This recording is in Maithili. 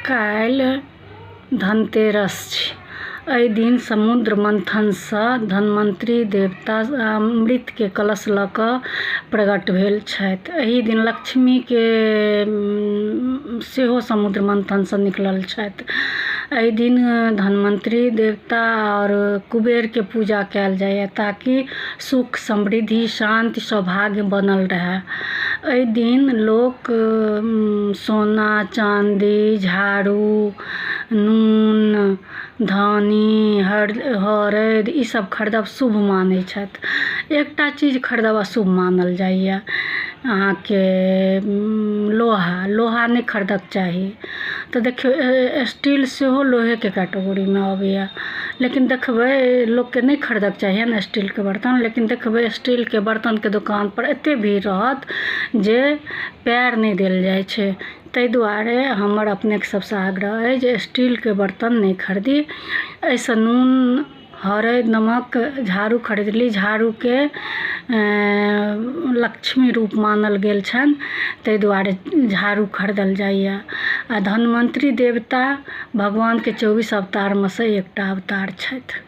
काल्हि धनतेरस छी। एहि दिन समुद्र मन्थनसँ धन्वन्तरी देवता अमृतके कलश लऽ कऽ प्रकट भेल छथि। एहि दिन लक्ष्मीके सेहो समुद्र मन्थनसँ निकलल छथि। एहि दिन धन्वन्तरी देवता आओर कुबेरके पूजा कयल जाइए ताकि सुख, समृद्धि, शान्ति, सौभाग्य बनल रहै। एहि दिन लोक सोना, चाँदी, झाड़ू, नून, धनी, हरदि ई सब खरीदब शुभ मानै छथि। एकटा चीज खरीदब अशुभ मानल जाइए, अहाँके लोहा। लोहा नहि खरीदक चाही। तऽ देखियौ, स्टील सेहो लोहेके कैटेगरीमे अबैए, लेकिन देखबै लोकके नहि खरीदक चाहियनि स्टीलके बर्तन, लेकिन देखबै स्टीलके बर्तनके दोकानपर एते भीड़ रहत जे पयर नहि देल जाइ छै। ताहि दुआरे हमर अपनेके सबसँ आग्रह अइ जे स्टीलके बर्तन नहि खरीदी। एहिसँ नून, हरदि, नमक, झाड़ू खरीदली। झाड़ूके लक्ष्मी रूप मानल गेल छनि, ताहि दुआरे झाड़ू खरीदल जाइए। आ धन्वन्तरी देवता भगवानके 24 अवतारमे सँ एकटा अवतार छथि।